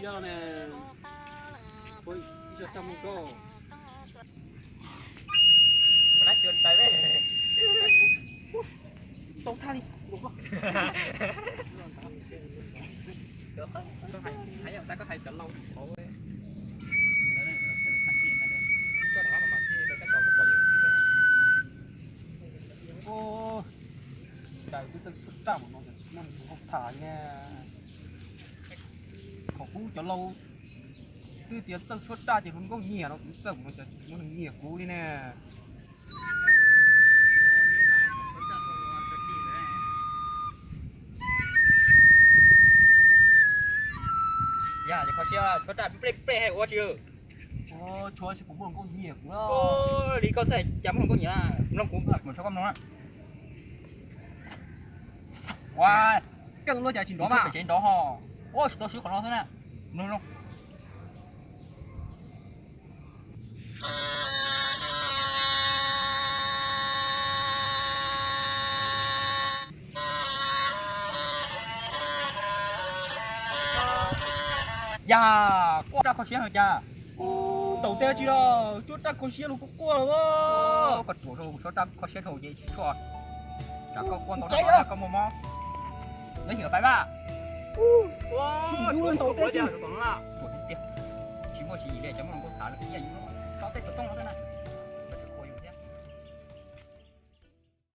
Yog ne, ib co tag mus koj. Tau thaj li. Koj hais cov laus, daim twb txawj tshuab raj mus no ces tsis muaj neeg tus hau tham li ne. Thaum kuv cov laus twb tias txawj tshuab raj ces hluas nkauj nyiam no, kuv txawj mus no ces tsis muaj neeg nyiam kuv li ne. Yog ces kho siab tshuab raj plej plej hais ua tsi. Tshuab tsis pub hluas nkauj nyiam kuv. Li koj xav cas muaj hluas nkauj nyiam, mloog kuv, kuv tshuab koj mloog na. Ua, keej luaj cas tsis nrov mas. Tsev nrov ho. Ua tsis tau swb qhov no xwb na. Mloog mloog. Yog, quaj raj kho siab heev cas. Ntaus teb tsi los, tshuab raj kho siab los kuj quaj los. Koj ruam rau kuv tshuab raj kho siab dhau ces tsis tshuab. Tsam koj quaj ntau koj muaj mob. Nyob him pais mas. Ntaus teb tsi. Ruam tiag tiag. Tsis muaj tsis yim li, cov muaj hluas nkauj tham lawm ib yam yus tso tej tus tooj no xwb na.